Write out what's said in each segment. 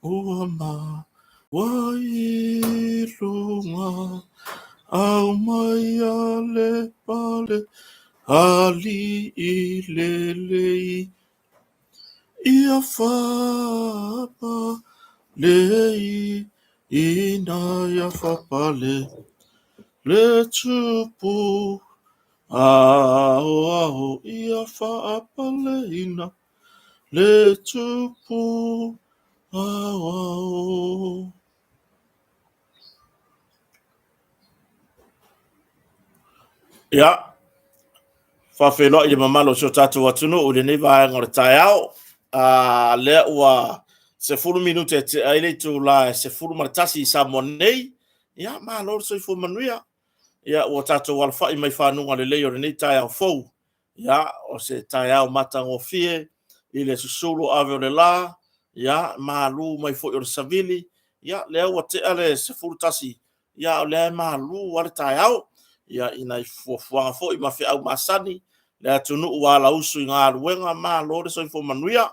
Ua maua i luga au mai a le pale aliʻi lelei ia fapa lei ina ia fapale le tupu aoao ia faapaleina le tupu aoao. Ia, faafeiloai i le mamalu o si o tatou atunuu i lenei vaega o le taeao. Lea ua 10 minute e tea ai le itula e 11 i Samoa nei. Ia, malo le soifua manuia. Ia, ua tatou alafai mai fanuga lelei o lenei taeao fou. Ia, o se taeao matagofie i le susulu ave o le la, ia, malu mai foi o le savili. Ia, lea ua tea le 11, ia, o lea e malu lava le taeao. Ia, i nai fuafuaga foi ma feau masani, le atunuu ua alausu i galuega, malo le soifua manuia.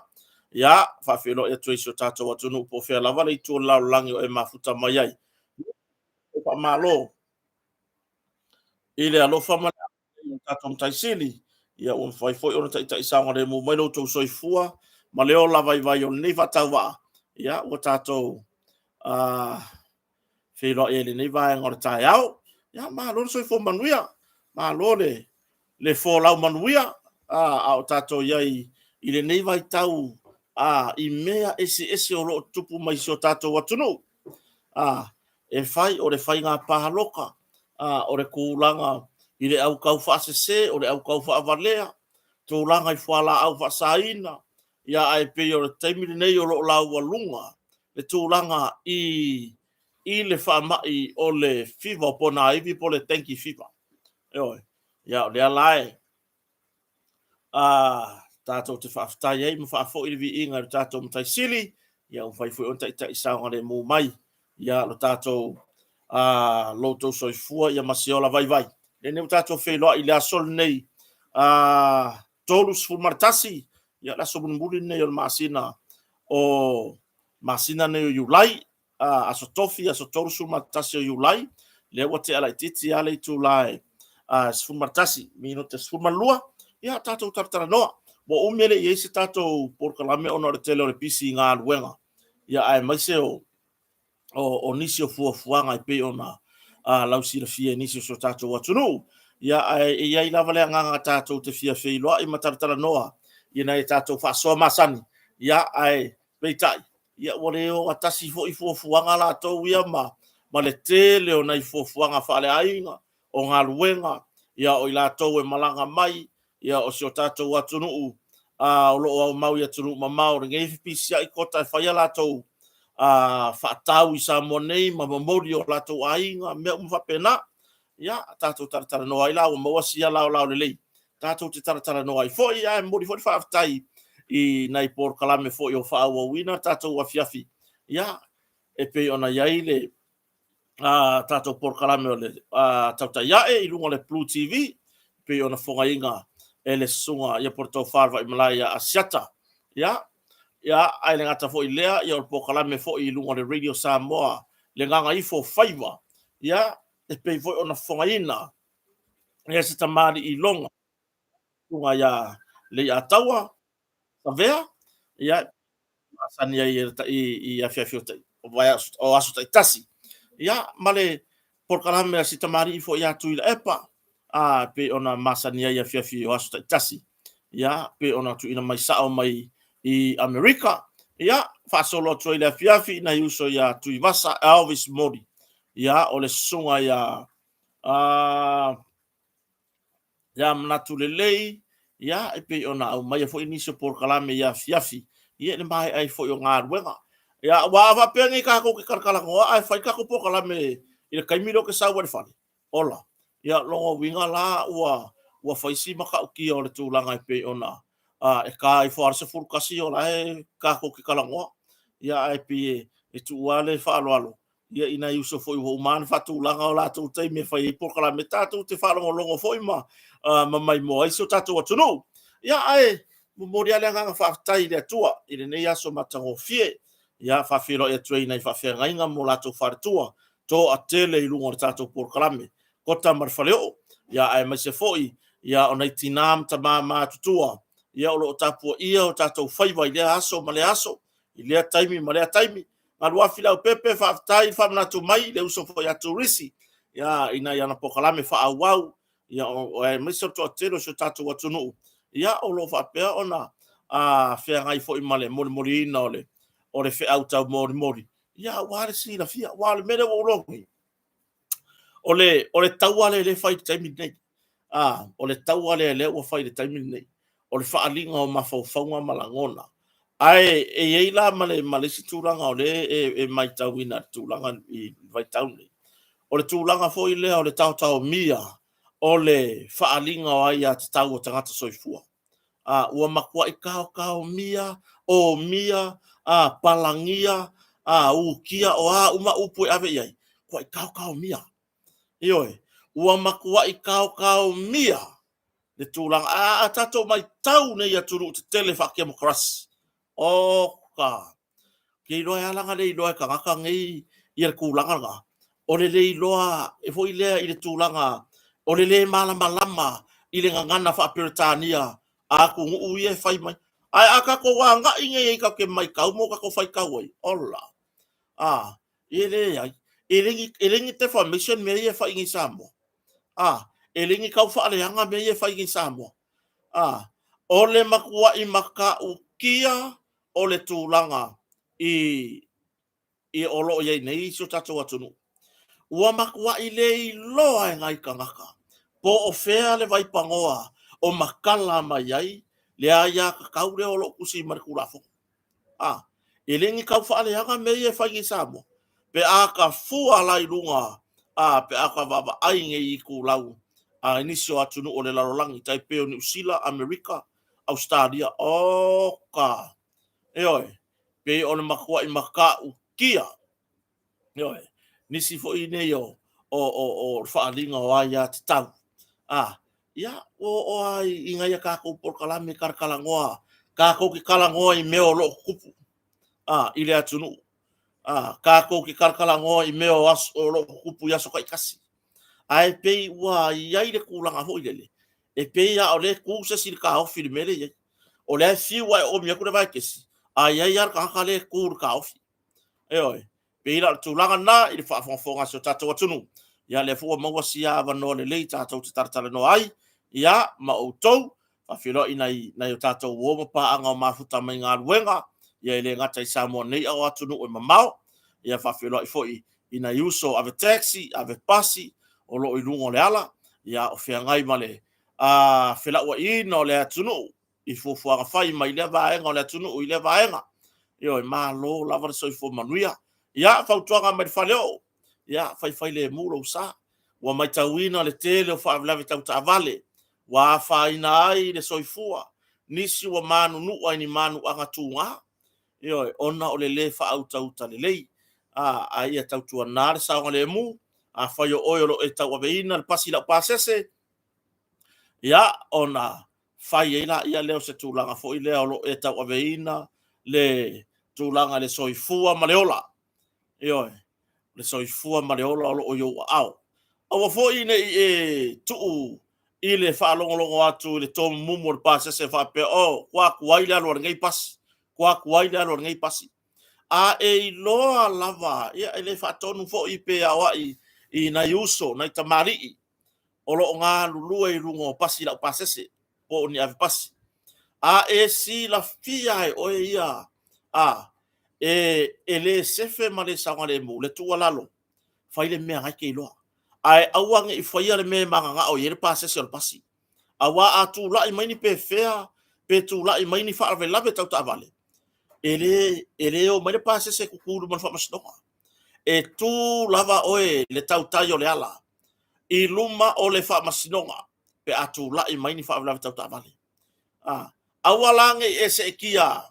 Ia, faafeiloai atu ai i si o tatou atunuu po o fea lava le itu o le lalolagi o e mafuta mai ai. Faamalo i le alofa ma le tatou Matai Sili, ia ua mafai foi ona taitai saogalemu mai lo outou soifua ma le ola vaivai o lenei faatauvaa. Ia ua tatou feiloai ai i lenei vaega o le taeao. Ia malo le soifua manuia, malo le folau manuia, a o tatou i ai i lenei vaitau i mea eseese o lo o tutupu mai i si o tatou atunuu. E fai o le faiga palota, o le tulaga i le au taufaasese, o le au taufaavalea, tulaga i fualaau faasaina, ia ae pei o le taimi lenei o lo o laualuga le tulaga i le faamai o le fiva o ponaivi po o le dengue fever. Ioe. Ia o lea la e tatou te faafetai ai ma faafoi le viiga i le tatou Matai Sili, ia ua mafai foi ona taitai saogalemu mai ia lo tatou lo outou soifua ia ma se ola vaivai. Lenei ua tatou feiloai i le aso lenei 31, ia le aso mulimuli lenei o le masina o masina nei o Iulai, aso Tofi, aso 31 o Iulai, lea ua tea laitiiti lava le itula e 11 minute 12, ia tatou talatalanoa. Ua umi e le i i ai se tatou polokalame ona o le tele o le pisi i galuega, ia aemaise o nisi o fuafuaga e pei ona lausilafia e nisi o si o tatou atunuu. Ia, ae i ai lava le agaga tatou te fia feiloai ma talatalanoa i nai a tatou faasoa masani, ia, ae peitai, ia ua le ogatasi foi fuafuaga latou ia ma le tele o nai fuafuaga faaleaiga, o galuega, ia o i latou e malaga mai, ia o si o tatou atunuu o lo o aumau i atunuu mamao lenei fepisiai kota e fai a latou faatau i Samoa nei ma momoli o latou aiga, mea uma faapena. Ia, tatou talatalanoa ai la, ua maua sia laolao lelei tatou te talatalanoa ai foi, ae momoli foi le faafetai i nai polokalame foi o faaauauina tatou afiafi, ia, e pei ona i ai le tatou polokalame o le Tautai Ae i luga o le Blue TV, pei ona fogaina e le susuga ia po o le Tofa le Vaimalae ia Asiata. Ia, ia, ae le gata foi i lea, ia o le polokalame foi i luga o le Radio Samoa, le Gagaifo Faiva, ia, e pei foi ona fogaina e se tamalii loga, susuga ia Leiataua Savea, ia, masani ai i afiafi o aso taitasi. Ia, ma le polokalame a si tamalii foi ia Tuilaepa, a pei ona masani ai i afiafi o aso taitasi. Ia, pei ona tuuina mai sao mai i Amerika. Ia, faasolo atu ai le afiafi i nai uso ia Tuivasa Elvis Mori. Ia, o le susuga ia ia manatu lelei, ia, e pei ona aumaia foi nisi o polokalame i afiafi, ia, i le maea ai foi o galuega. Ia, aua a faapea nei tatou te talatalanoa ae fai le tatou polokalame i le taimi lea ou te sau ai i le fale, ola, ia, lona uiga la ua fai si matautia o le tulaga e pei ona e ta ifo lava le 11 o la e tatou te talanoa. Ia, ae pei e tuu lava le faaaloalo ia i nai uso foi ua uma ona faatulaga o latou taimi e fai ai polokalame tatou te faalogologo foi ma maimoa ai si o tatou atunuu. Ia, ae momoli lava le agaga faafetai i le Atua i lenei aso matagofie. Ia, faafeiloai atu ai i nai faafeagaiga ma o latou faletua, toatele i luga o le tatou polokalame, Kota ma le Faleoo, ia aemaise foi ia o nai tinā ma tamā matutua, ia o lo o tapuaia o tatou faiva i lea aso ma lea aso, i lea taimi ma lea taimi. Galuafi Leaupepe, faafetai le faamanatu mai i le uso foi ia Turisi, ia i nai ana polokalame faaauau, ia aemaise o le toatele o si o tatou atunuu, ia o lo o faapea ona feagai foi ma le molimoliina o le feau taumolimoli, ia aua le silafia. Aua o le mea lea ua ou iloa nei, o le taua lea e fai i le taimi lenei. O le taua lea lea ua fai i le taimi lenei, o le faaaliga o mafaufauga ma lagona. Ae e i ai la ma le isi tulaga o lea e matauina i le tulaga i le vaitau lenei, o le tulaga foi lea o le taotaomia o le faaaliga o aiatatau a tagata soifua. Ua matuai taotaomia, omia, palagia, ukia, o a uma upu e ave i ai, matuai taotaomia. Ioe, ua matuai taotaomia le tulaga. A tatou matau nei i atunuu tetele faatemokarasi, oka! Ou te iloa e ala ona le iloa e tagata nei ia le tulaga lena, o le le iloa foi lea i le tulaga o le le malamalama i le gagana faa-Peretania a atunuu ia e fai mai. Ae a tatou agai nei tatou te matau ma o tatou faitau ai, ola, a, e leai, e leai ni defamation mea ia e fai i inei i Samoa. A, e leai ni tau faaleaga mea ia e fai i inei i Samoa. A, o le matuai matautia o le tulaga i o lo o i ai nei si o tatou atunuu. Ua matuai le iloa e nai tagata po o fea le vaipanoa o matala mai ai le aiatatau lea o lo o tusi mai le Tulafono. A, e le ni tau faaleaga mea ia e fai nei i Samoa, pe a ta fua la i luga, a, pe a ta vaavaai nei i itulau a nisi o atunuu o le lalolagi, tai pei o Niu Sila, Amerika, Ausetalia, oka! Ioe, pei o le matuai matautia. Ioe, nisi foi nei o le faaaliga o aiatatau. A, ia, ua oo lava i nai a tatou polokalame talatalanoa, tatou te talanoa i mea o lo o tutupu i le atunuu. A, tatou te talatalanoa i mea o lo o tutupu i aso taitasi. Ae pei ua i ai le tulaga foi lele, e pei lava o lea e tu se isi i le taofi i le mea lea e i ai. O lea e fiu lava e oomi atu le vaekesi, ae i ai lava le tagata lea e tu i le taofi. Ioe, pei la o le tulaga lena i le faafogafoga a si o tatou atunuu. Ia lea foi ua maua sia avanoa lelei tatou te talatalanoa ai, ia, ma outou, faafeiloai i nai o tatou uo ma paaga o mafuta mai galuega, ia e le gata i Samoa nei a o atunuu e mamao. Ia faafeiloai foi i nai uso ave taxi, ave pasi o lo o i luga o le ala, ia o feagai ma le felauaiina o le atunuu i fuafuaga fai mai lea vaega o le atunuu i lea vaega. Ioe, malo lava le soifua manuia. Ia, fautuaga mai le faleoo, ia, faifai lemu lou sa. Ua matauina le tele o faalavelave tau taavale, ua afaina ai le soifua, nisi ua manunua i ni manuaga tuga, ioe, ona o le lē faautauta lelei. A ia tautuana le saogalemu, afai o oe o lo o e tauaveina le pasi laupasese, ia, ona fai ai laia lea o se tulaga foi lea o lo o e tauaveina le tulaga i le soifua ma le ola. Ioe, le soifua ma le ola o lo o i ou aao. Aua foi ne i e tuu i le faalogologo atu i le tomumumu o le pasese faapea, oh, ua tuai le alu a lenei pasi, ua tuai le alu a lenei pasi. A e iloa lava, ia e le faatonu foi pe aoai i nai uso, nai tamalii o lo o galulue i luga o pasi laupasese po o ni avepasi. A e silafia e oe ia a e le sefe ma le saogalemu le tuualalo, fai le mea na e te iloa. Ae aua ne i faia le mea e mananao i ai le pasese o le pasi. Aua a tulai mai ni pefea pe tulai mai ni faalavelave tau taavale, e le o mai le pasese e tutu i luma o le faamasinoga. E tu lava oe le tautai o le ala i luma o le faamasinoga pe a tulai mai ni faalavelave tau taavale. Aua la ne i e seetia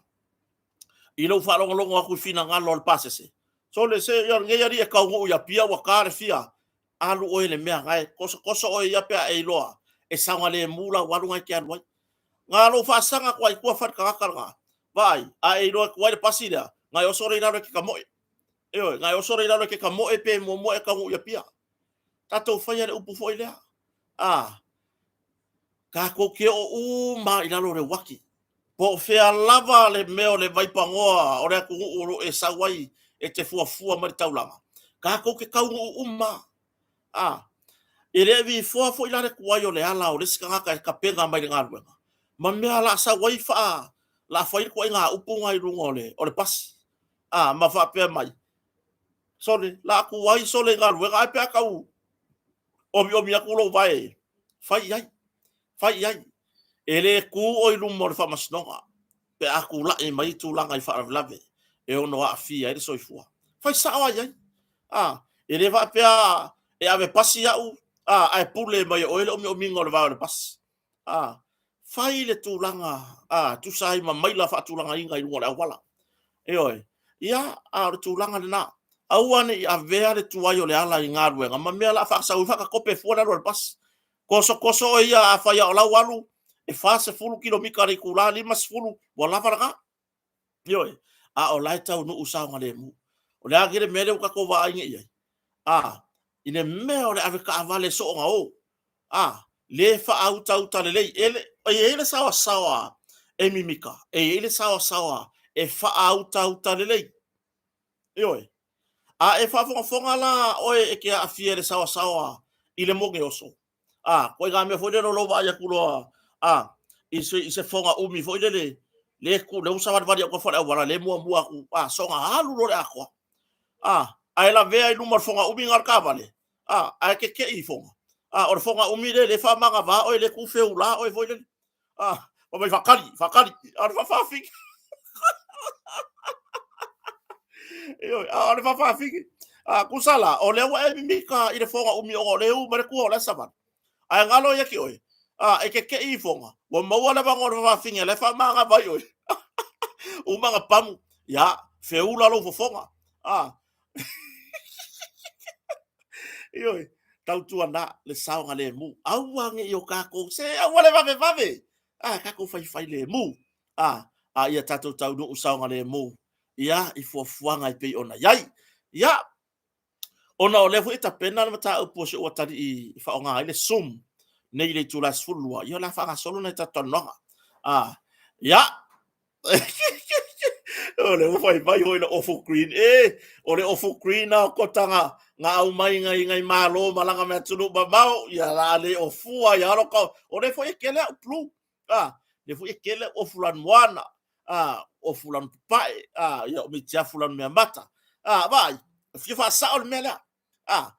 i lou faalogologo atu i finagalo o le pasese. Sole, se ia lenei alii e taunuu i Apia ua ta le fia, alu oe i le mea na e tosotoso oe ia pe a e iloa e saogalemu lau alu na e te alu ai. Na lou faasaga atu ai i tua fai le tagata lena, vaai, a e iloa e tuai le pasi lea, Na e oso le i lalo e ke kamoe. Ioe, na e oso le i lalo e ke kamoe pe muamua e taunuu i Apia. Tatou faia le upu foi lea. A, tatou te oo uma i lalo o le uati. Po o fea lava le mea o le vaipanoa o le atunuu o lo o e sau ai e te fuafua mai le taulaga, tatou te taunuu uma. A, e le vifoa foi la le tuai o le ala o le isi tagata e tapena mai le galuega, ma mea la sau ai faa, la fai le tuaiga upu na i luga o le, o le pasi. A, ma faapea mai, sole, la tuai sole i galuega, ae pe a tau omiomi atu lou vae, fai i ai, fai i ai. E le tu oe i luma o le faamasinoga pe a tulai mai tulaga i faalavelave e ono aafia ai le soifua. Fai sao lava i ai. A, e le faapea e ave pasi au, a, ae pule mai e oe le omiomiga o le vae o le pasi. A, fai le tulaga a, tusa ai ma maila faatulagaina i luga o le auala. Ioe. Ia, a o le tulaga lena. Aua ne i avea le tuai o le ala i galuega ma mea la faasau ai faatatope fua le alu a le pasi. Tosotoso oe ia afai a o lau alu e 40 kilomita le itula, 50, ua lava lena. Ioe, a o la e taunuu saogalemu. O le a nei le mea lea ua tatou vaai nei i ai? A, i le mea o le avetaavale soona o, a, le faautauta lelei. E, le, e i ai le saoasaoa e mimita, e i ai le saoasaoa e faautauta lelei. Ioe. A e faafogafoga la oe e te aafia i le saoasaoa i le mogeoso, a, koiga mea foi lele o lou vaai atu loa, a, i se, i se foga umi foi lele, le ku, le ua savalivali atu afa le auala, le muamua atu, a, soga alu loa le atoa. A, ae lavea i luma o le foga umi na o le taavale, a, ae keke'i i foga. A, o le foga umi le, le faamanava oe, le tu feula oe foi lele. Ah, fai mai faatali, faatali, a o le faafafine. Ioe, a o le faafafine. A tusa la, o lea ua e mimita i le foga umi ona o lea e u mai le tua o le savali. Ae galo ia te oe, a e keke'i i foga, ua maua le avanoa o le faafafine la e faamanava ai oe. Uma na pamu, ia, feula lou fofoga. A, Ioe, tautuana le saogalemu. Aua ne i o tatou, se aua le vavevave. A, tatou faifai lemu. A, a ia tatou taunuu saogalemu. Ia, i fuafuaga e pei ona i ai. Ia, ona o lea foi e tapena le mataupu o si ou atalii e faaaoga ai le Zoom nei i le itula e 12, ia o le a faagasolo nai tatou talanoaga. A, ia, o le ua fai mai hoi le ofu green. E, o le ofu green a o kota nga, nga au mai ngai ngai malo malaga me atunuu mamao, ia la le ofua ia alo ka, o le foi e kele au blue. A, le foi e kele au ofu lanu moana, a, ofu lanu papae, a, ia o mitiafu lanu mea mata. A, vaai, fia faasao le mea lea. A,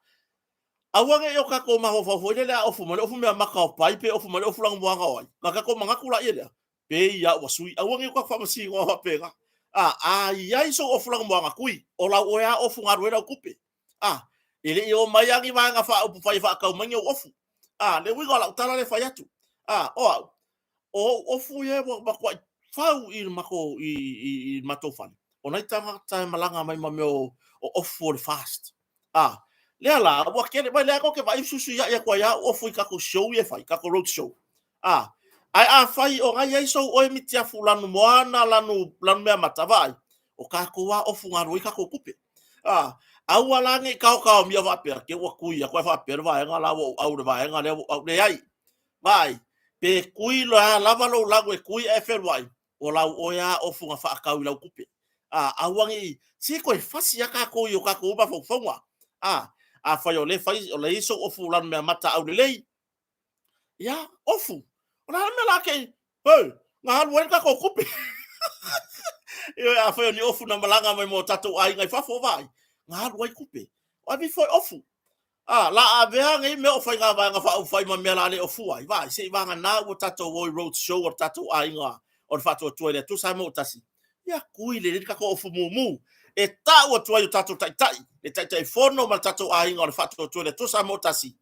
aua ne i o tatou mafaufau foi lele a ofu mai le ofu mea mata o pai pe ofu mai le ofu lanu moana o ai. Na tatou manatu laia lea, pei a ua sui, aua ne i o tatou faamasinoa faapena. A, a i ai sou ofu lanumoana kui, o lau oe a ofu na alu ai lau tupe. A, e le i o mai a ni vaega faaupufai e faatau mai ni ou ofu. A, le uiga o lau tala lea e fai atu. A, o au, o ou ofu ia ua matuai fau i le matou, i, i, i le matou fale. O nai tagata e malaga mai ma mea o, o ofu o le fast. A, lea la, ua tele mai lea tou te vaai fesuisuiai atu ai lava ou ofu i tatou show ia e fai, tatou road show. A, ae afai o na i ai sou oe mitiafu lanu moana, lanu, lanu meamata, vaai, o tatou lava ofu na alu ai tatou tupe. A, aua la ne i kaokaomia faapea, te ua kui atu ae faapea le vaega la ua ou au i le vaega lea ua ou au. Leai. Vaai, pe kui la lava lou lanu e kui ae feluai, o lau oe a ofu na faatau i lau tupe. A, aua ne i, se toe fasi a tatou i o tatou mafaufauga. A, afai o lea fai, o lea i sou ofu lanu meamata aulelei, ia, ofu. O le a le mea la te i, hei, na alu ai le tatou tupe. Ioe, afai o ni ofu na malaga mai mo tatou aiga i fafo, vaai, na alu ai tupe. O ave ifo e ofu. A, la avea nei mea o faiga vaega faaupufai ma mea la le ofua ai, vaai, se i vagana ua tatou o i road show a le tatou aiga o le Faatuatua i le Atua Samoa ua tasi. Ia kui lelei le tatou ofu mumu e tau atu ai o tatou taitai, le Taitaifono ma le tatou aiga o le Faatuatua i le Atua Samoa ua tasi.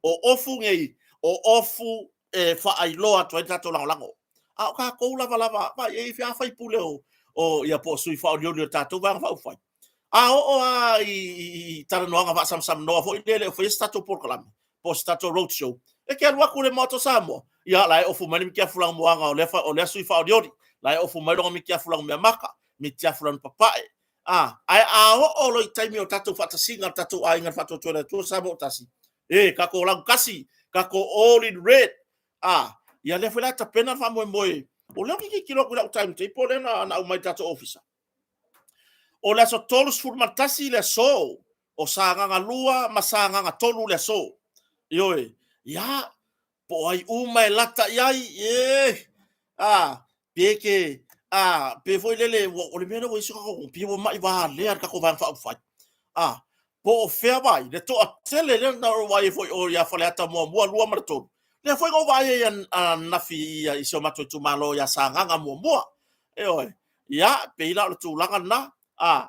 O ofu nei, o ofu e faailoa atu ai le tatou lagolago. A o tatou lava lava, vaai, e i ai sui usufono o, o, ia po o sui faaolioli o le tatou vaega faaupufai. A oo lava i talanoaga faasamasamanoa foi lea e le o faia se tatou polokalame po o se tatou road show, e te alu atu i le Maota o Samoa, ia la e ofu mai le mitiafu lanumoana o lea, o lea sui faaolioli, la e ofu mai lona mitiafu lanumeamata. Mitiafu Lanupapae, a, ae a oo loa i taimi o tatou faatasiga o le tatou aiga i le Faatuatua i le Atua Samoa ua Tasi, e, tatou lautasi, tatou all in red, a, ia lea foi la tapena le faamoemoe. O lea ou te tilotilo atu i lau timetable lea na aumai i le tatou ofisa. O le aso 31 le aso o Sagaga 2 ma Sagaga 3 le aso. Ioe, ia, po o ai uma e lata i ai, e, a, pe ke, a, pe foi lele, o le mea lea ua i ai si o tatou, pei ua mai valea le tatou Vaega Faaupufai. A, po o fea vai, le toatele lea na ou vaai ai foi o ia Faleata 1, 2 ma le 3, lea foi na ou vaai ai ananafi i si o matou itumalo ia Sagaga 1. Ioe, ia, pei la o le tulaga lena, a,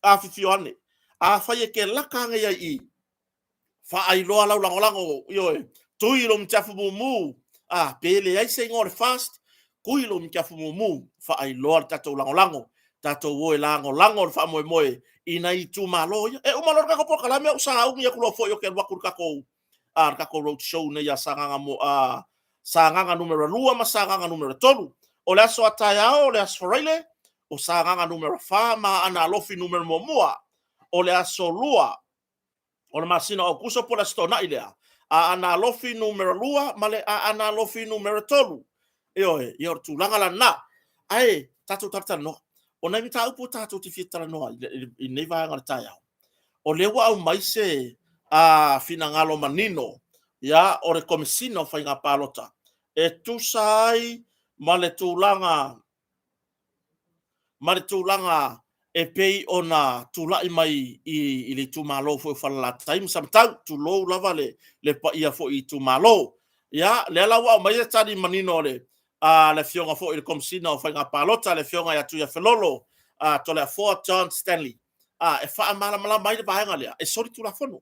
afifio ane, afai e te lata ane ai i i, faailoa lau lagolago, ioe, tui lou mitiafu mumu, a, pe leai se igoa o le FAST, tui lou mitiafu mumu, faailoa le tatou lagolago, tatou o e lagolago le faamoemoe i nai itumalo ia. E uma loa le tatou polokalame ou sauni atu loa foi ou te alu atu i le tatou, a, le tatou road show nei ia Sagaga, a, Sagaga Nu.2 ma Sagaga Nu.3. O le aso a taeao, o le aso Faraile, o Sagaga Nu.4 ma Aana Alofi Nu.1. O le aso Lua, o le masina o Aokuso po o le Aso Toonai lea, Aana Alofi Numera 2 ma le Aana Alofi Numera 3. Ioe, ia o le tulaga la lena. Ae tatou talatalanoa. O nai mataupu tatou te fia talanoa i lenei vaega o le taeao, o lea ua aumai se finagalo manino ia o le Komesina o Faiga Palota e tusa ai ma le tulaga ma le tulaga e pei ona tulai mai i le itumalo foi o Falelatai ma Samatau, tulou lava le paia foi i itumalo. Ia, lea la ua aumai le tali manino a le a le afioga foi i le Komesina o Faiga Palota, le afioga ia Tuiafelolo Toleafoa John Stanley, e faamalamalama ai le vaega lea, e solitulafono.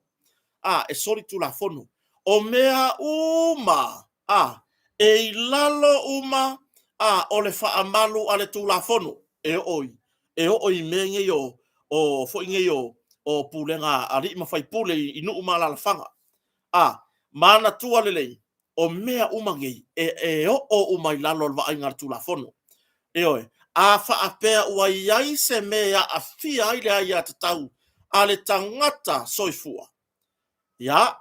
E solitulafono. O mea uma a, e i lalo uma a, o le faamalu a le Tulafono e oo i, e oo i mea nei o, o foi nei o, o pulega a alii ma faipule i nuu ma alaalafaga. A, manatua lelei, o mea uma nei e, e oo uma i lalo o le vaaiga a le Tulafono. Ioe, a faapea ua i ai se mea e aafia ai le aiatatau a le tagata soifua, ia,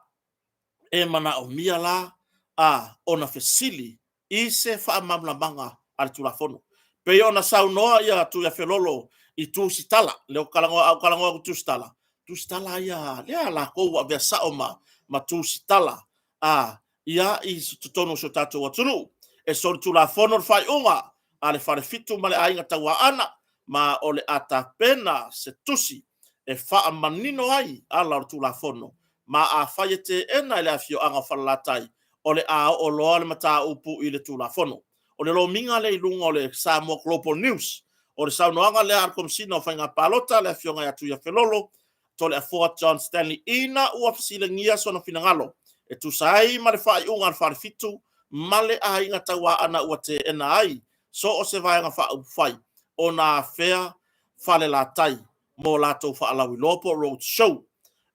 e manaomia la a ona fesili i se faamalamalamaga a le Tulafono. Pei ona saunoa ia Tuiafelolo i tusitala, lea ou talanoa, a ou talanoa atu i tusitala, tusitala ia lea latou ua avea sao ma, ma tusitala a ia i totonu o si o tatou atunuu. E solitulafono le faaiuga a le Falefitu ma le Aiga Tauaana, ma o le a tapena se tusi e faamanino ai ala o le Tulafono, ma afai e teena e le afioaga o Falelatai, o le a oo loa le mataupu i le Tulafono. O le lomiga lea i luga o le Samoa Global News, o le saunoaga lea a le Komesina o Faiga Palota, le Afioga ia Tuiafelolo Toleafoa John Stanley, ina ua fesiligia sona finagalo e tusa ai ma le faaiuga a le Falefitu ma le Aiga Tauaana ua teena ai so o se Vaega Faaupufai ona afea Falelatai mo latou faalauiloa po o road show.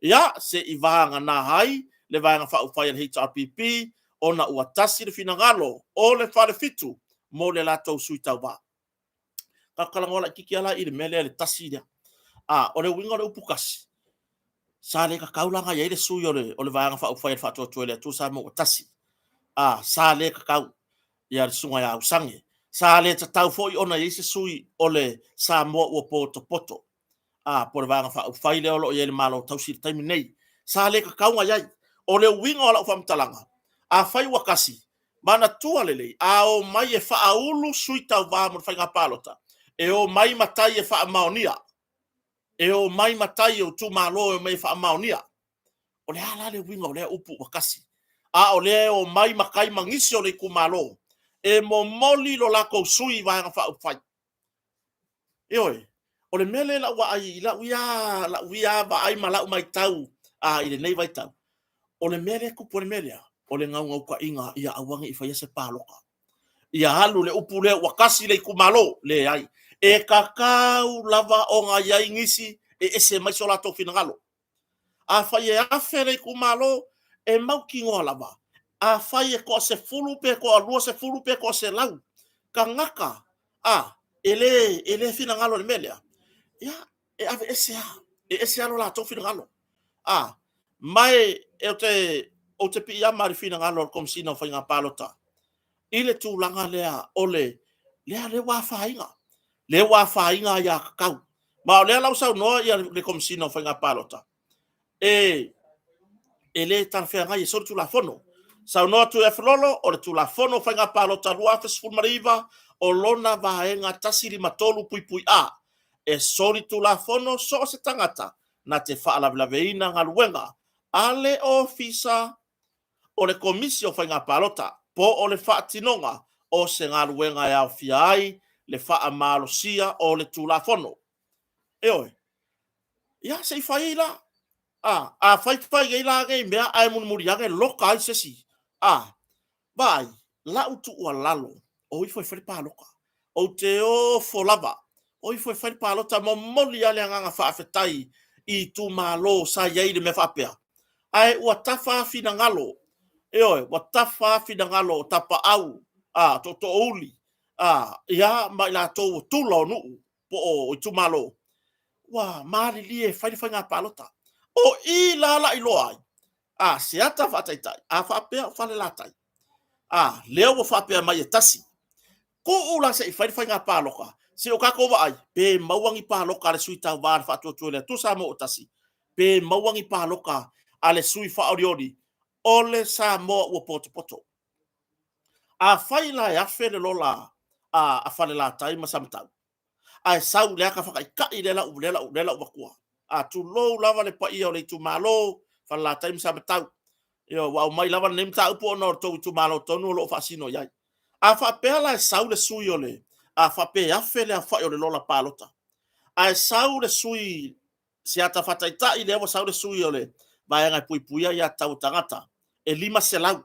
Ia, se i vagana ai le Vaega Faaupufai a le HRPP ona ua tasi le finagalo o le Falefitu mo le latou sui tauva. Tatou talanoa laitiiti lava la i le mea lea i le tasi lea. A, o le uiga o le upu tasi, sa le tatau la ona i ai le sui o le, o le Vaega Faaupufai a le Faatuatua i le Atua Samoa ua Tasi. A, sa le tatau ia le Susuga ia Usage. Sa le tatau foi ona i ai se sui o le Samoa ua potopoto. A, po o le Vaega Faaupufai lea o lo o i ai le Malo Tausi i le taimi nei. Sa le tatau ona i ai. O le uiga o lau faamatalaga, afai ua tasi, manatua lelei, a omai e faaulu sui tauva mo le faiga palota, e omai matai e faamaonia. E omai matai o itumalo e omai e faamaonia. O le a la le uiga o lea upu ua tasi? A o lea e omai matai ma nisi o le itumalo e momoli lo latou sui i Vaega Faaupufai. Ioe, o le mea lea i lau vaai, i lau ia, lau ia vaai ma lau matau a, i lenei vaitau, o le mea lea e tupu ai le mea lea, o le naunautaiga ia aua ne i faia se palota. Ia alu le upu lea ua tasi le itumalo, leai. E tatau lava ona i ai nisi e ese mai so latou finagalo. Afai e 1000 le itumalo, e mautinoa lava, afai e toa-10 pe toa-20 pe toa-100 tagata, a, E le, e le finagalo i le mea lea, ia, e ave ese lava, e ese lava lo latou finagalo. A, ma e, e ou te, ou te piiama i le finagalo o le Komesina o Faiga Palota i le tulaga lea o le, lea, lea ua afaina, lea ua afaina aiatatau. Ma o lea la ua saunoa ia le Komesina o Faiga Palota, e, e le talafeagai e solitulafono. Saunoa Tuiaefalolo, o le Tulafono o Faiga Palota 2019, o lona vaega 153.A, e solitulafono so o se tagata na te faalavelaveina galuega a le Ofisa o le Komisi o Faiga Palota po o le faatinoga o se galuega e aofia ai le faamalosia o le Tulafono. Ioe. Ia, se i fai la. A, a fai fai nei la nei mea ae mulimuli ane loka ai se isi. A, vaai, lau tuualalo, o ifo e fai le palota. Ou te ofo lava, o ifo e fai le palota, momoli lava le agaga faafetai i itumalo sa i ai le mea faapea. Ae ua tafa finagalo, ioe, ua tafa finagalo o tapaau, a, tootoouli, a, ia, ma i latou o tula o nuu po o itumalo, ua malilie e fai le faiga palota. O i la la iloa ai, a, se ata faataitai, a faapea o Falelatai, a, lea ua faapea mai e tasi, tuu la se i fai le faiga palota, se o tatou vaai, pe maua ni palota a le sui tauva a le Faatuatua i le Atua Samoa ua tasi, pe maua ni palota a le sui faaolioli o le Samoa ua potopoto. Afai la e afe le lola a Falelatai ma Samatau, ae sau le ata faataitai lea lau, lea lau, lea lau avatua. A tulou lava le paia o le itumalo, Falelatai ma Samatau. Ioe, ua aumai lava lenei mataupu ona o le tou itumalo tonu o lo o faasino i ai. A faapea la e sau le sui o le, a faapea e afe le aofai o le lola palota, ae sau le sui se ata faataitai lea ua sau le sui o le vaega e puipuia aiatatau a tagata e 500.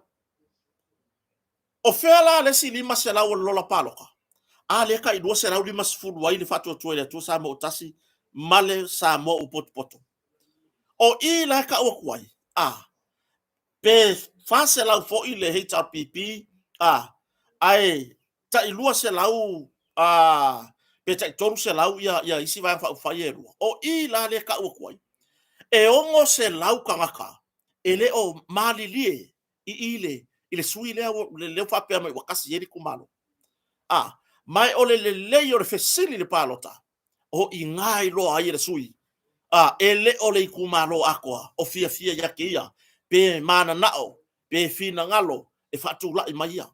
O fea la le isi 500 o le lola palota? A lea e tai 250 ai le Faatuatua i le Atua Samoa ua Tasi ma le Samoa ua Potopoto. O i la e tau atu ai, a, pe 400 foi le HRPP, a, ae tai 200 a, pe tai 300 ia, ia isi Vaega Faaupufai e lua. O i la lea e tau atu ai, e 600 tagata e le o malilie i i le, i le sui lea, lea ua faapea mai ua tasi i ai le itumalo. A, ma o le lelei o le fesili i le palota, o i ina e iloa ai e le sui, a, e le o le itumalo atoa o fiafia ia te ia, pe mananao, pe finagalo e faatulai mai ia.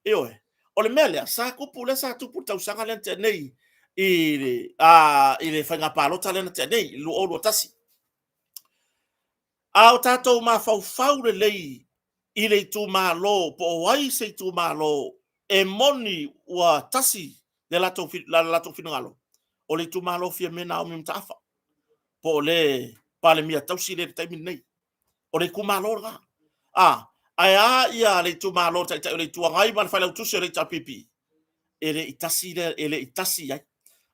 Ioe. O le mea lea, sa tupu, lea sa tupu le tausaga lea na tea nei, i le, a, i le faiga palota lea na tea nei, i le 2021. A o tatou mafaufau lelei i le itumalo po o ai se itumalo e moni ua tasi le latou, le latou finagalo, o le itumalo Fiame Naomi Mataafa, po o le Palemia tausi lea i le taimi lenei. O le itumalo lena. A, ae a ia le itumalo Taitai o le Itu Agai ma le Failautusi o le HRPP? E le i tasi lea, e le i tasi ai.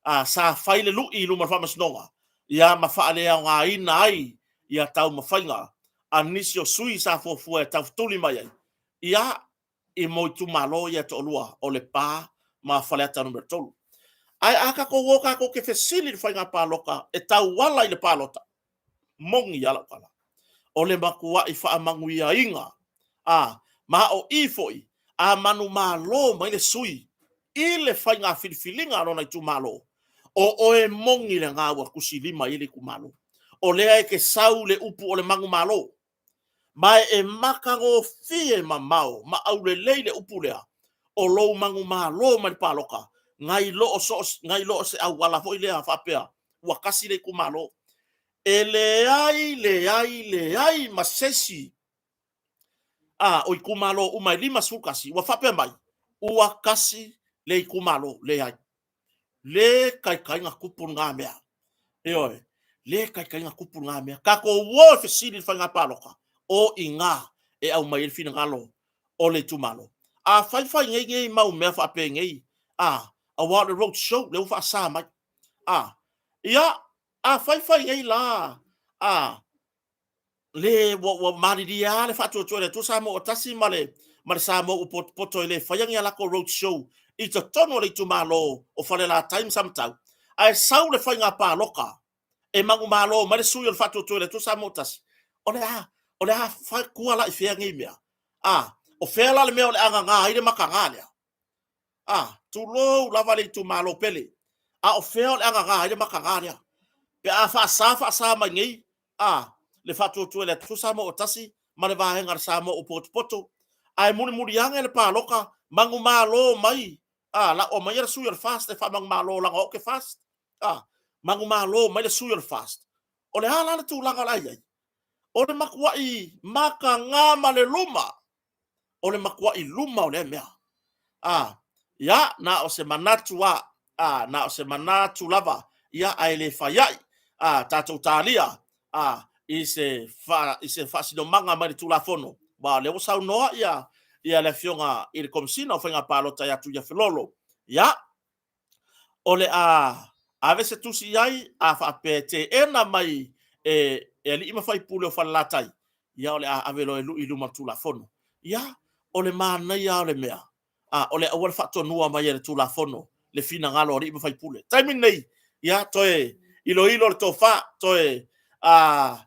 A, sa fai le lui i luma o le faamasinoga, ia ma faaleaogaina ai ia taumafaiga a nisi o sui sa fuafua e taufetuli mai ai, ia, i mo itumalo ia e toalua o Lepa ma Faleata Nu.3. Ae a tatou o tatou te fesili i le faiga palota e tauala i le palota, moni lava lau tala, o le matuai faamanuiaina, a, ma o i foi a manumalo mai le sui i le faiga filifiliga a lona itumalo, o oe moni lena ua tusilima i ai le itumalo. O lea e te sau le upu o le manumalo, ma e matagofie mamao ma aulelei le upu lea, o lou manumalo mai le palota, nai lo o so, nai lo o se auala foi lea faapea ua tasi le itumalo. E leai, leai, leai ma se isi a o itumalo uma e 51 ua faapea mai ua tasi le itumalo. Leai, le taitai na tupu lena mea. Ioe, le taitai na tupu lena mea. Tatou o e fesili i le faiga palota, o i ina e aumai ai le finagalo o le itumalo. A fai fai nei nei mau mea faapenei, a, aua o le road show lea ua faasa mai. A, ia, a fai fai nei la, a, le ua, ua malilie lava le Faatuatua i le Atua Samoa ua tasi ma le, ma le Samoa ua potopoto e le faia ni a latou road show i totonu o le itumalo o Falelatai ma Samatau, ae sau le faiga palota e manumalo mai le sui o le Faatuatua i le Atua Samoa Tasi, o le a, o le a tua la i fea nei mea? A, o fea la le mea o le a gaga ai le mataga lea? A, tulou lava le itumalo pele, a o fea o le a gaga ai le mataga lea? Pe a faasa faasa mai nei, a, le Faatuatua i le Atua Samoa Tasi ma le Vaega a le Samoa ua potopoto, ae mulimuli ane le palota, manumalo mai, a, la'o maia le sui o le FAST e faamanumalo leaga o au ou te FAST. A, manumalo mai le sui o le FAST. O le a la le tulaga o le a i ai? O le matua'i mataga ma le luma, o le matua'i luma o lea mea. A, ia, na o se manatu a, a, na o se manatu lava, ia, ae le fai ai, a, tatou talia, a, i se, fa, i se faasinomaga mai le Tulafono, aua o lea ua saunoa ia, ia le Afioga i le Komesina o Faiga Palota ia Tuiafelolo, ia, o le a ave se tusi i ai, a faapea e teena mai e, e alii ma faipule o Falelatai, ia o le a ave loa e lui i luma o le Tulafono. Ia, o le manaia o le mea, a, o le auala faatonua mai e le Tulafono le finagalo o alii ma faipule. Taimi lenei, ia, toe iloilo le tofa, toe, a,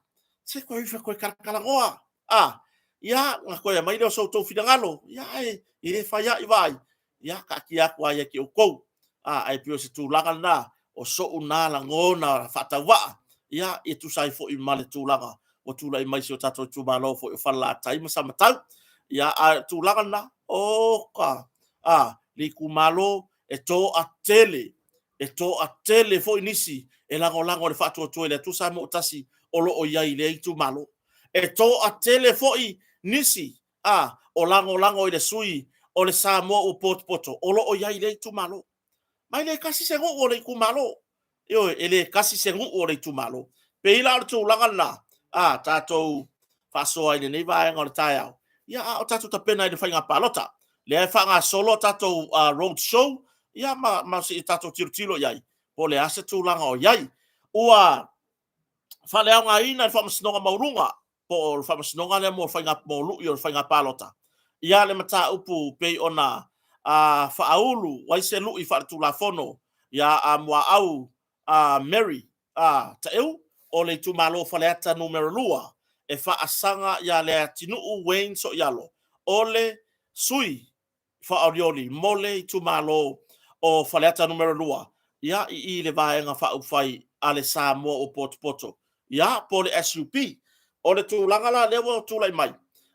se toe ifo toe talatalanoa, a, ia, na toe aumai lea o so outou finagalo, ia, ae e le fai ai vaai, ia taatia atu lava ia te outou. A, ae pei o se tulaga lena, o so'u na lagona faatauvaa, ia, e tusa ai foi ma le tulaga ua tulai mai i si o tatou itumalo foi o Falelatai ma Samatau. Ia, a o le tulaga lena, oka, a, le itumalo e toatele, e toatele foi nisi e lagolago i le Faatuatua i le Atua Samoa ua Tasi o lo o i ai i lea itumalo. E toatele foi nisi a, o lagolago i le sui o le Samoa ua potopoto o lo o i ai i lea itumalo. Ma e le tasi se nuu o le itumalo. Ioe, e le tasi se nuu o le itumalo. Pei la o le tulaga lena, a, tatou faasoa i lenei vaega o le taeao, ia a o tatou tapena i le faiga palota. Lea e faagasolo a tatou road show, ia ma, ma se i tatou tilotilo i ai, po o le a se tulaga o i ai. Ua faaleaogaina e le Faamasinoga Maualuga po o le Faamasinoga lea mo faiga mo lui o le faiga palota, ia le mataupu pei ona a faaulu ai se lui faaletulafono ia a Muaau a Mary a Taeu o le itumalo Faleata Numera 2 e faasaga ia Leatinuu Wayne Soialo o le sui faaolioli mo le itumalo o Faleata Numera 2, ia, i i le Vaega Faaupufai a le Samoa ua Potopoto, ia, po o le SUP. O le tulaga la lea ua tulai mai,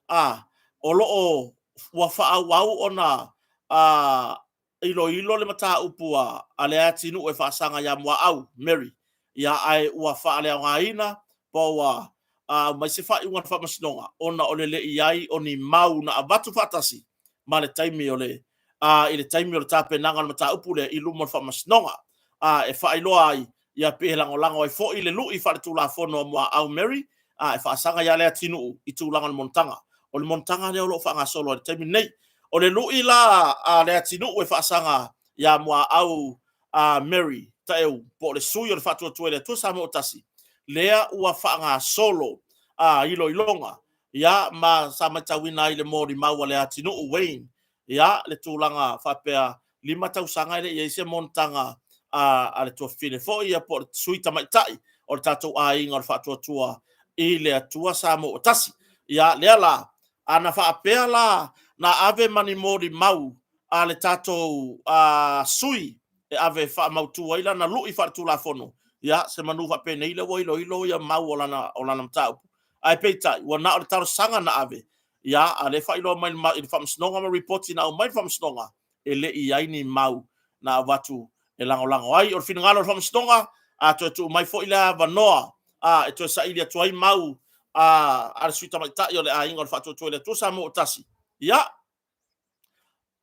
a, o lo o ua faaauau ona a, iloilo le mataupu a, a Leatinuu e faasaga ia Muaau Mary, ia, ae ua faaleaogaina po ua aumai se faaiuga a le Faamasinoga ona o le le i ai o ni mau na avatu faatasi ma le taimi o le a i le taimi o le tapenaga o le mataupu lea i luma o le Faamasinoga a e faailoa ai ia pe lagolago ai foi le lui faaletulafono a Muaau Mary a e faasaga ia Leatinuu i tulaga o le monotaga. O le monotaga lea o lo o faagasolo ai i le taimi lenei. O le lui la a Leatinuu e faasaga ia Muaau a Mary Taeu po o le sui o le Faatuatua i le Atua Samoa ua Tasi, lea ua faagasolo a iloiloga, ia, ma sa matauina ai le molimau a Leatinuu Wayne, ia, le tulaga faapea 5 tausaga e le i i ai se monotaga a, a le tuafafine foi, ia, po o le sui tamaitai o le tatou aiga o le Faatuatua i le Atua Samoa ua Tasi. Ia, lea la, a na faapea la na ave ma ni molimau a le tatou sui e ave e faamautu ai lana lui faaletulafono, ia, semanu faapenei lea ua iloilo ia mau o lana, o lana mataupu. Ae peitai, ua na o le talosaga na ave, ia, a lea e faailoa mai i le Faamasinoga ma ripoti na aumai i le Faamasinoga, e le i i ai ni mau na avatu e lagolago ai. O le finagalo o le Faamasinoga, a toe tuu mai foi le avanoa a e toe saili atu ai mau a, a le Sui Tamaitai o le Aiga o le Faatuatua i le Atua Samoa ua Tasi, ia,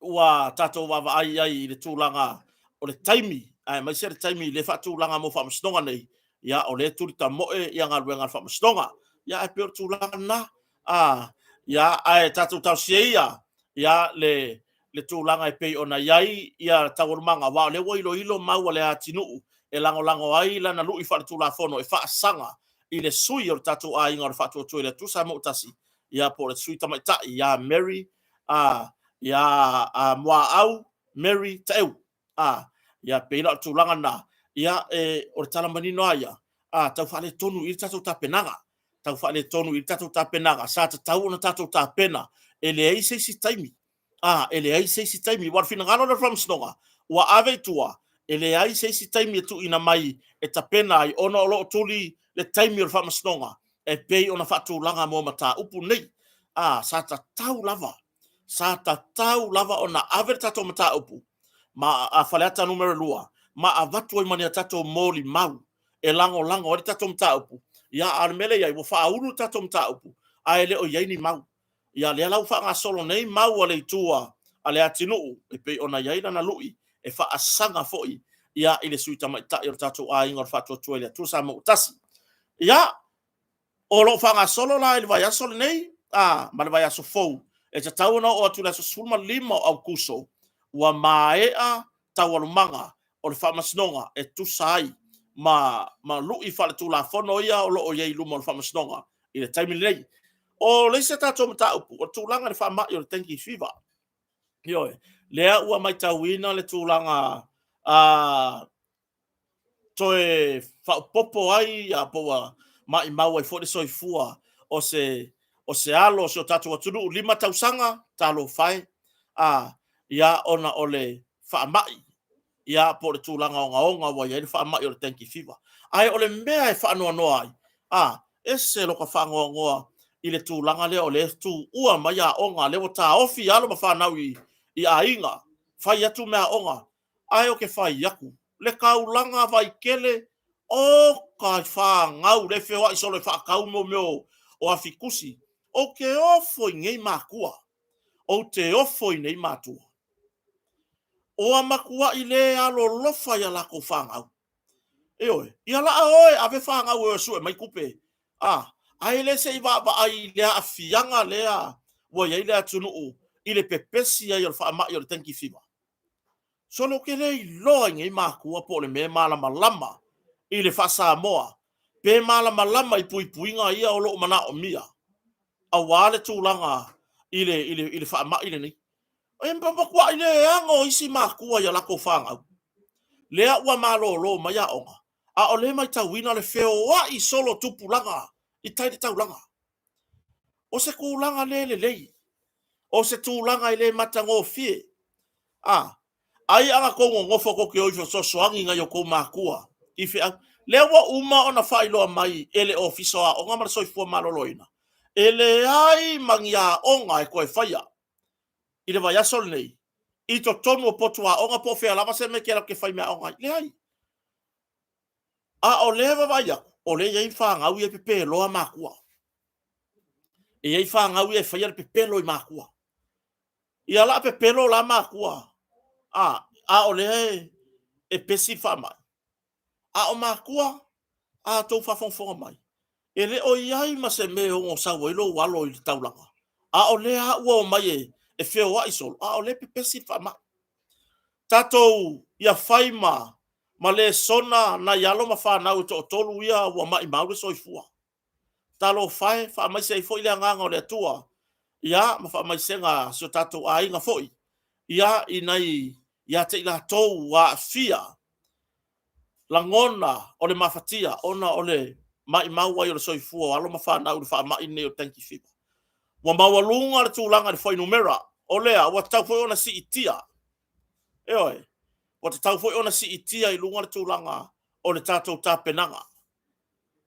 ua tatou vaavaai i ai i le tulaga o le taimi, aemaise le taimi i le faatulaga mo faamasinoga nei, ia, o lea e tuli tamoe ia galuega a le faamasinoga. Ia, ae pei o le tulaga lena, a, ia, ae tatou talosia ia, ia, le, le tulaga e pei ona i ai ia taualumaga, aua o lea ua iloilo mau a Leatinuu e lagolago ai lana lui faaletulafono e faasaga i le sui o le tatou aiga o le Faatuatua i le Atua Samoa ua Tasi, ia, po o le sui tamaitai ia Mary a, ia a Muaau Mary Taeu. A, ia, pei la o le tulaga lena, ia, e, o le tala manino lava ia, a, tau faaletonu i le tatou tapenaga. Tau faaletonu i le tatou tapenaga. Sa tatau ona tatou tapena. E leai se isi taimi. A, e leai se isi taimi. Aua o le finagalo lea o le Faamasinoga, ua ave i tua, e leai se isi taimi e tuuina mai e tapena ai, ona o lo o tuli le taimi o le Faamasinoga e pei ona faatulaga mo mataupu nei. A, sa tatau lava, sa tatau lava ona ave le tatou mataupu ma a Faleata Nu.2 ma avatu ai ma ni a tatou molimau e lagolago ai le tatou mataupu. Ia, a o le mea lea e i ai, ua faaulu le tatou mataupu, ae le o i ai ni mau. Ia, lea la ua faagasolo nei mau a le itu a Leatinuu e pei ona i ai lana lui e faasaga foi ia i le Sui Tamaitai o le tatou aiga o le Faatuatua i le Atua Samoa ua Tasi. Ia, o lo o faagasolo la i le vaiaso lenei a, ma le vaiaso fou e tatau ona oo atu i le aso 15 o Aokuso ua maea taualumaga o le Faamasinoga e tusa ai ma, ma lui faaletulafono ia o lo o i ai i luma o le Faamasinoga i le taimi lenei. O le isi a tatou mataupu, o le tulaga i le faamai o le dengue fever. Ioe, lea ua matauina le tulaga a toe faaopoopo ai po ua maimau ai foi le soifua o se o se alo o si o tatou atunuu 5 tausaga, talofa e, a, ia ona o le faamai ia po o le tulaga ogaoga ua i ai le faamai o le dengue fever. Ae o le mea e faanoanoa ai, a, ese loka faanoanoa i le tulaga lea o lea e tuua mai aoga, lea ua taofi alo ma fanau i, i aiga, fai atu meaaoga, ae ou te fai atu, le taulaga Vaitele, oka i fanau lea e feoai solo e faatau mo mea o afi tusi. Ou te ofo i nei matua. Ou te ofo i nei matua. Ua matuai le alolofa i a latou fanau. Ioe, ia laa oe ave fanau e o e sue mai tupe. A, ae le se i vaavaai i le aafiaga lea ua i ai le atunuu i le pepesi ai o le faamai o le dengue fever. Sole ou te le iloa i nei matua po o le mea e malamalama i le faa-Samoa pe malamalama i puipuiga ia o lo o manaomia aua le tulaga i le, i le, i le faamai lenei. E matuai leaga o isi matua i a latou fanau. Lea ua malolo mai aoga, a o lea e matauina le feoai solo o tupulaga i tai le taulaga. O se tulaga le lelei, o se tulaga e le matagofie. A, ai a na tou nonofo tou te o i fesoasoani i nai o tou matua i feau. Lea ua uma ona faailoa mai e le Ofisa o Aoga ma le Soifua Maloloina, e leai ma ni aoga e toe faia i le vaiaso lenei i totonu o potu aoga po o fea lava se mea e te alu atu e fai meaaoga ai. Leai. A o lea e vaavaai atu, o lea e i ai fanau ia e pepeloa matua. E i ai fanau ia e faia le pepelo i matua. Ia la pepelo la matua, a, a o lea e, e pesi le faamai. A o matua, a outou faafogafoga mai, e le o i ai ma se mea e ono sau ai lou alo i le taulaga, a o lea lava ua omai e, e feoai solo, a o lea e pepesi le faamai. Tatou ia fai ma, ma lesona nai alo ma fanau e toatolu ia ua maimau le soifua. Talofa e, faamaise ai foi le agaga o le Atua, ia, ma faamaisega a si o tatou aiga foi, ia, i nai, ia te i latou ua aafia lagona o le mafatia ona o le maimau ai o le soifua o alo ma fanau i le faamai lenei o le dengue fever. Ua maualuga le tulaga i le fuainumera, o lea ua tatau foi ona siitia, ioe, ua tatau foi ona siitia i luga le tulaga o le tatou tapenaga.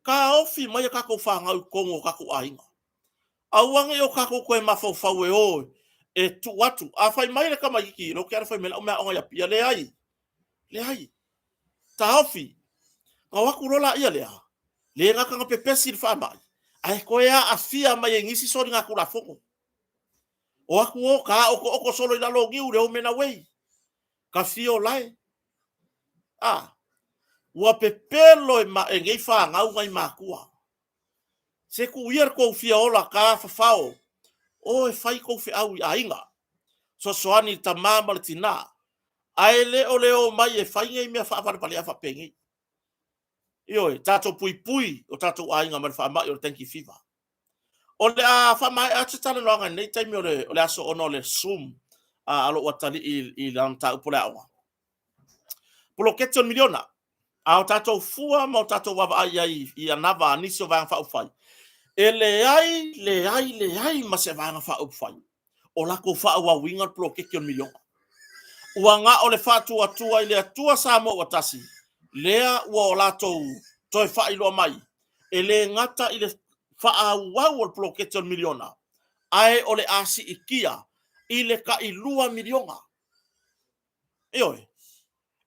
Taofi mai a tatou fanau i totonu o tatou aiga. Aua ne i o tatou toe mafaufau e o e tuu atu. A fai mai le tamaitiiti, lea ou te alu e fai mai lau meaaoga i Apia. Leai, leai. Taofi. Ona o atu loa laia lea, le gata na pepesi i le faamai, ae toe aafia mai e nisi soligatulafono. O atu o ta otooto solo i lalo o niu i le Omena Way. Ka fio lae. A, ua pepelo e, ma, e nei fanau nai matua. Se tuu ia le tou fia ola tafafao, o e fai tou feau i aiga, soasoani i le tama ma le tina, ae le o le omai e fai nei mea faavalevalea faapenei. Ioe, tatou puipui o tatou aiga mai le faamai o le dengue fever. O le a faamaea atu se talanoaga i lenei taimi o le, o le aso ona o le Zoom. a lou atalii i lana mataupu o le aoga. Poloketi o le miliona. A o tatou fua ma o tatou vaavaai i ai i anava a nisi o Vaega Faaupufai, e leai, leai, leai ma se Vaega Faaupufai o latou faaauauina le poloketi o le miliona. Ua na o le faatuatua i le Atua Samoa ua tasi, lea ua o latou toe faailoa mai, e le gata i le faaauau o le poloketi o le miliona, ae o le a siitia i le tai $2 miliona. Ioe.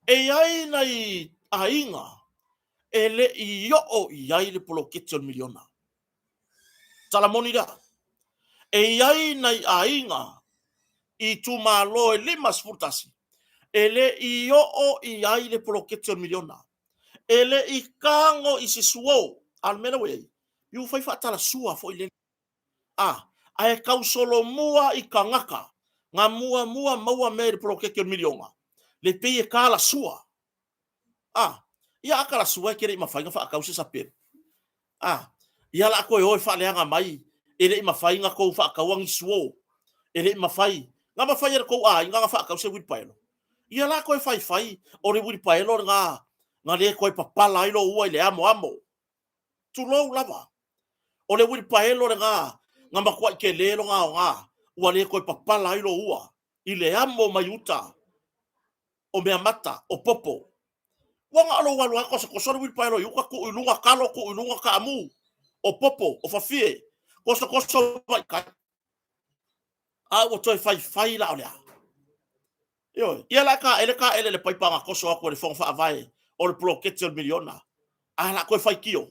E i ai nai aiga e le i oo i ai le poloketi o le miliona. Tala moni lea. E i ai nai aiga i itumalo e 51 e le i oo i ai le poloketi o le miliona. E le i tago i se suo. A o le mea lea ua i ai, ua fai faatalasua foi lele. A, ae tausolomua i tagata na muamua maua mea i le poloketi o le miliona, le pei e talasua. A, ia a talasua e te le i mafai ona faatau se sapelu. A, ia la a toe o e faaleaga mai, e le i mafai ona tou faataua ni suo, e le i mafai, na mafai e le tou aiga ona faatau se uilipaelo. Ia la a toe faifai o le uilipaelo lena na le toe papala ai lou ua i le amoamo. Tulou lava. O le uilipaelo lena na matuai tele lona aoga, ua le toe papala ai lou ua i le amo mai uta o meamata, o popo. Ua na o lou alu lava tosotoso le uilipaelo i uta, tuu i luga talo, tuu i luga taamu, o popo, o fafie, tosotoso mai tai. A ua toe faifai la o le a? Ioe. Ia la e taele taele i le paipa na toso atu e le Fono Faavae o le poloketi o le miliona. A la toe faitio.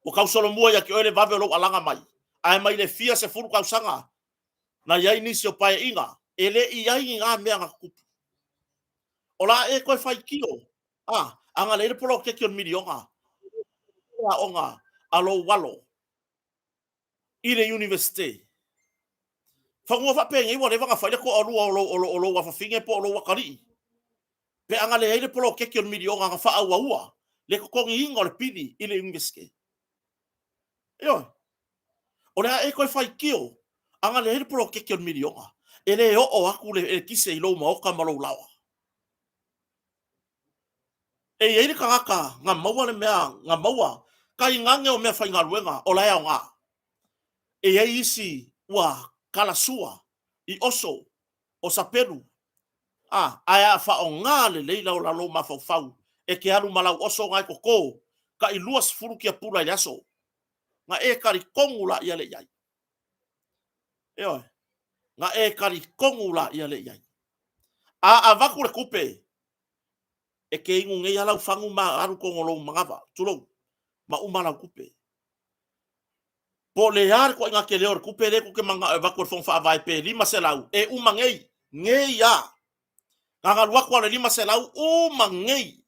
Ua tausolomua ia te oe le vave o lou alaga mai. Ae mai le fia sefulu tausaga na i ai nisi o Paeaiga, e le i i ai ni na mea na tutupu. O le a e toe faitio, a, a na leai le poloketi o le miliona, le aoga a lou alo i le Iunivesite. Fanua faapenei ua leva ona fai le toalua o lou afafine po o lou atalii. Pe a na leai le poloketi o le miliona na faaauaua le totogiina o le pili i le Iunivesite. Ioe. O le a e toe faitio a na leai le poloketi o le miliona, e le oo atu le eletise i lou maota ma lou laoa. E i ai le tagata na maua le mea na maua, tainane o meafaigaluega o la e aoga. E i ai isi ua talasua i oso o sapelu, a, ae a faaaoga lelei lau lou mafaufau, e te alu ma lau oso na e toto tai 20 tiapula i le aso, na e talitonu laia lea i ai. Ioe, na e talitonu laia lea i ai. A avatu le tupe, e te inu nei lava lau fagu ma alu tonu o lou manava, tulou, ma uma lau tupe. Po o le a le ituaiga tele o le tupe lea tou te mananao e avatu e le Fono Faavae pe 500, e uma nei, nei lava. Na ona alu atu lava o le 500, uma nei.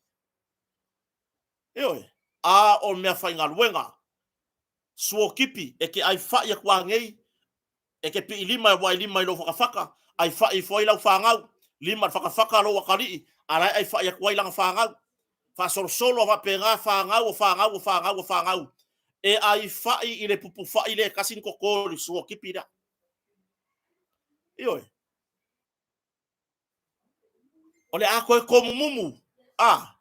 Ioe, a o meafaigaluega, suotipi, e te ai fai atu lava nei, E te pii lima e wailima i lou fatafata, ai fai ifo ai lau fanau, lima i le fatafata a lou atalii, a la e ai fai atu ai lana fanau. Faasolosolo a faapena fanau o fanau o fanau o fanau, e ai fai i le pupufai lea e tasi ni toto i le suotipi lea. Ioe. O le a toe tomumumu, a,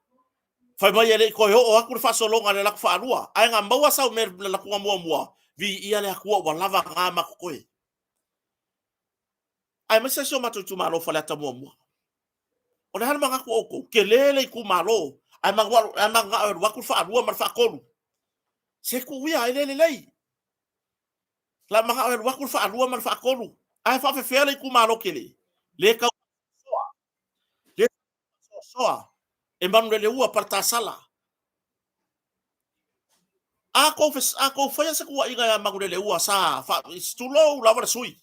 fai mai e le i toe oo atu le faasologa i le latu faalua, ae na maua sau mea i le latuga muamua, viia le Atua ua lava na ma totoe. Aemaise si o matou itumalo o Faleata muamua. O le a le manatu o outou? Tele le itumalo, ae mananao e alu atu le faalua ma le faatolu. Se tuu ia, e le lelei. La manao e alu atu le faalua ma le faatolu. Ae faafefea le itumalo tele? Le tau soa. Le soa. E Manuleleua, Paletasala. A tou, a tou faia se tuuaiga ia Manuleleua sa fa, tulou lava le sui,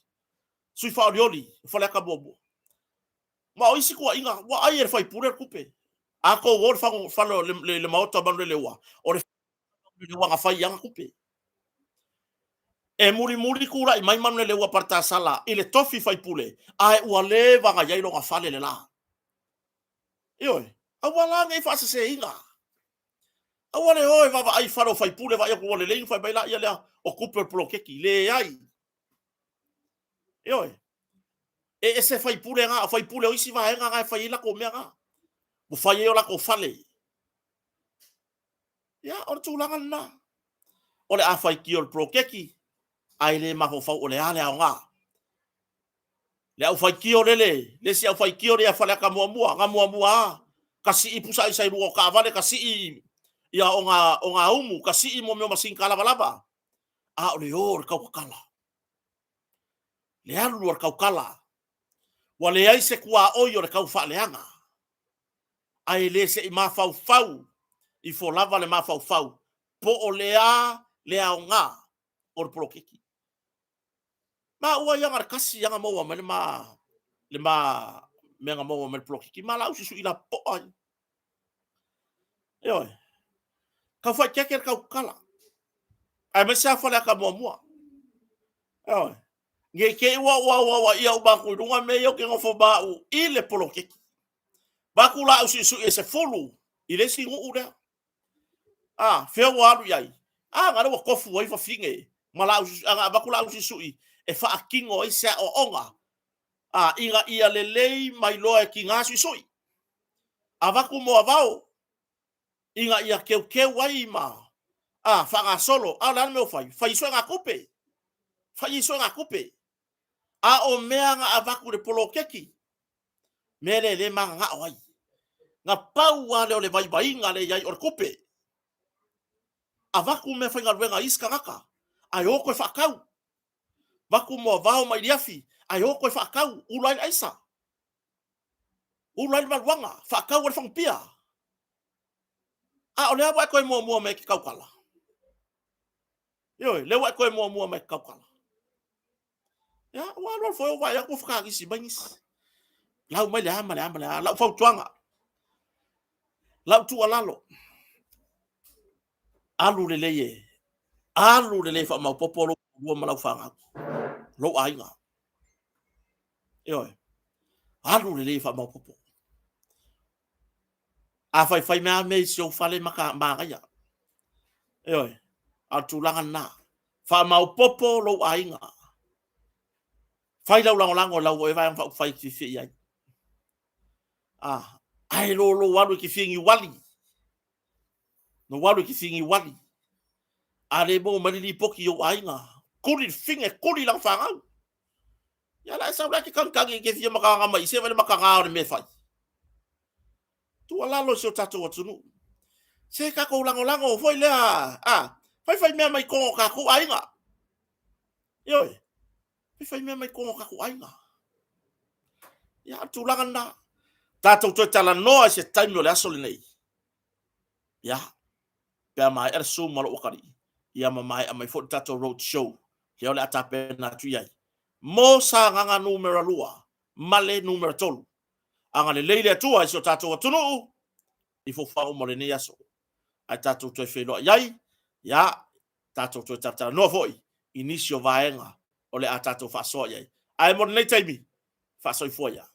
sui faaolioli o Faleata muamua. Ma o isi tuuaiga, ua ai e le faipule le tupe. A tou o le fale, le, le maota o Manuleleua, o le Manuleleua na fai i ana tupe. E mulimuli tulai mai Manuleleua Paletasala i le tofi faipule, ae ua leva ona i ai lona fale le la. Ioe, aua la ne i faaseseina. Aua le o e vaavaai i fale o faipule, vaai atu ua lelei ona fai mai laia lea o tupe o le poloketi. Leai. Ioe. E ese faipule na, o faipule o isi vaega na e fai ai latou mea na. Ua fai ai o latou fale. Ia, o le tulaga lena. O le a faitio le poloketi, ae le mafaufau o le a le aoga. Le aufaitio lele, le isi aufaitio lea Faleata muamua, na muamua a, ka sii pusa aisa i luga o taavale, ka sii ia o ngā, o ngā umu, ka sii mo mea o masini tālavalava. A o le o o le tautatala. Le alu o le tautala. Ua leai se tuaoi o le taufaaleaga. Ae le se i mafaufau ifo lava le mafaufau po o le a le aoga o le poloketi. Maua ia na o le tasi lava na maua mai le ma le ma mea na maua mai le poloketi ma la usi sui la poa ai. Ioe. Tau faaeteete le tau tatala. Aemaise lava Faleata muamua. Ioe. Ne i te i ua ou auauaia uma atu i luga mea ia ou te nofo ma au i le poloketi. Vaeatu laau suisui e 10 i le isi nuu lea. A, fea ua alu i ai? A, na lea ua tofu ai fafine ma laau suisui. A na avatu laau suisui e faatino ai se aoaoga a, ina ia lelei mai loa e tiga suisui. Avatu moavao ina ia teuteu ai ma a, faagasolo. A o le a le mea ua fai? Fai ai suegatupe. Fai ai suegatupe. A o mea na avatu i le poloketi, mea lea e le mananao ai. Na pau lava lea o le vaivaiga lea i ai o le tupe. Avatu mea faigaluega a isi tagata, ae o toe faatau. Avatu moavao ma iliafi, ae o toe faatau, ula ai le aisa, ula ai le maluaga, faatau ai le fagupia. A o lea ua e toe muamua mai e te tautala. Ioe, lea ua e toe muamua mai e te tautala. Ia, ua alu alu foi ou vaai atu ua fetagisi mai nisi. Lau mai le a ma le a ma le a. Lau fautuaga, lau tuualalo, alu lelei e, alu lelei faamaopoopo lou toalua ma lau fanau, lou aiga. Ioe, alu lelei faamaopoopo. A faifai mea mea i si ou fale ma ka manaia. Ioe, a o le tulaga lena. Faamaopoopo lou aiga. Fai lau lagolago i lau Vaega Faaupufai e te fiafia i ai. A, ae lo lou alu e te fia niuali. Lou alu e te fia niuali. A le maua mai le lipoti i ou aiga, tuli le fine, tuli lana fanau. Ia la e sau la e te kagikagi e te fia makaga mai i se vai le makaga o le mea e fai. Tuualalo i si o tatou atunuu. Se tatou lagolago foi lea, a, faifai mea mai totonu o tatou aiga. Ioe, faifai mea mai totonu o tatou aiga. Ia, o le tulaga lena. Tatou toe talanoa i se taimi o le aso lenei. Ia, pe a maea le Zoom a lou atalii, ia ma maea mai foi le tatou road show, lea o le a tapena atu i ai. Mo Sagaga numera 2 ma le numera 3. Agalelei le Atua i si o tatou atunuu i fuafuaga uma o lenei aso. Ae tatou toe feiloai ai, ia, tatou toe talatalanoa foi i nisi o vaega o le a tatou faasoa i ai. Ae mo lenei taimi, faasoifua ia.